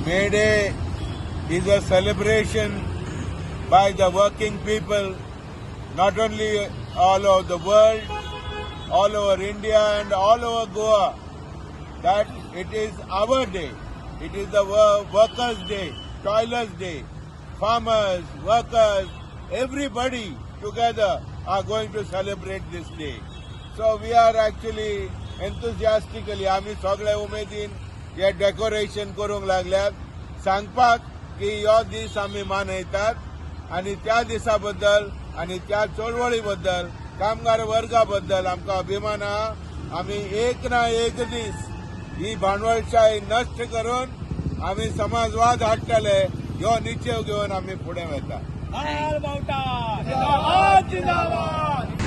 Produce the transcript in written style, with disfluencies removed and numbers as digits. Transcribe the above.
May Day is a celebration by the working people, not only all over the world, all over India and all over Goa, that it is our day. It is the workers' day, toilers' day. Farmers, workers, everybody together are going to celebrate this day. So we are actually enthusiastically, आमी सगळे उमेदीन हे decoration करूंक लागल्यात, सांगपाक की हो दीस आमी मनयतात आनी त्या दिसा बद्दल आनी त्या चळवळी बद्दल, कामगार वर्गा बद्दल आमकां अभिमान आहा. आमी एक ना एक दीस ही भांडवलशाही नश्ट करून आमी समाजवाद हाडटले, ह्यो निश्चेव घेवन आमी फुडें वता. लाल बावटा जिंदाबाद, जिंदाबाद.